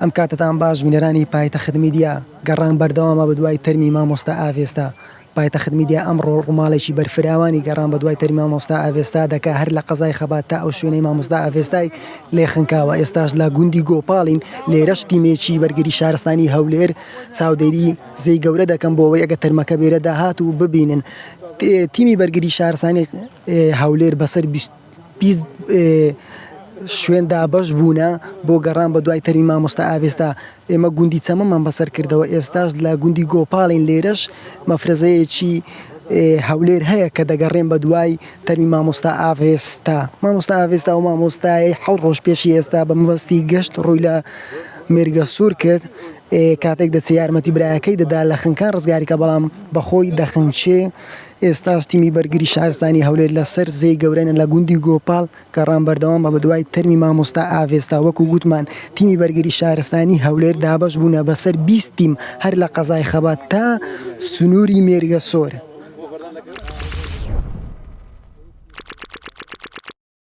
ئەم کاتەتان باش بینەرانی پایتەخت میدیا، گەڕان بەردەوامە بەدوای تەرمی مامۆستا ئاڤێستا. پایتەخت میدیا ئەمڕۆ ڕووماڵێکی بەرفراوانی گەڕان بەدوای تەرمی مامۆستا ئاڤێستا دەکا هەر لە قەزای خەبات تا ئەو شوێنەی مامۆستا ئاڤێستای لێ خنکاوە ئێستاش لە گوندی گۆپاڵین لێرەش تیمێکی بەرگری شارستانی هەولێر چاودێری زێی گەورە دەکەن بۆ ئەوەی ئەگەر تەرمەکە بێرەدا هات و ببینن تیمی بەرگری شارستانی هەولێر بەسەر 20 شوێن دابەش بوونە بۆ گەڕان بە دوای تەرمی مامۆستا ئاڤێستا. ئێمە گوندی چەمەمان بەسەر کردەوە، ئێستاش لە گوندی گۆپاڵین، لێرەش مەفرەزەیەکی هەولێر هەیە کە دەگەڕێن بە دوای تەرمی مامۆستا ئاڤێستا. مامۆستا ئاڤێستا ئەو مامۆستایەی حەوت ڕۆژ پێشی ئێستا بە مەبەستی گەشت ڕووی لە مێرگەسوور کرد، کاتێک دەچێ یارمەتی برایەکەی دەدا لە خنکان ڕزگاری کا، بەڵام بەخۆی دەخنکێ. ئێستاش تیمی بەرگری شارستانی هەولێر لەسەر زێی گەورەنە لە گوندی گۆپاڵ گەڕان بەردەوامە بەدوای تەرمی مامۆستا ئاڤێستا، وەکو گوتمان تیمی بەرگری شارستانی هەولێر دابەش بوونە بەسەر 20 تیم هەر لە قەزای خەبات تا سنووری مێرگەسۆر.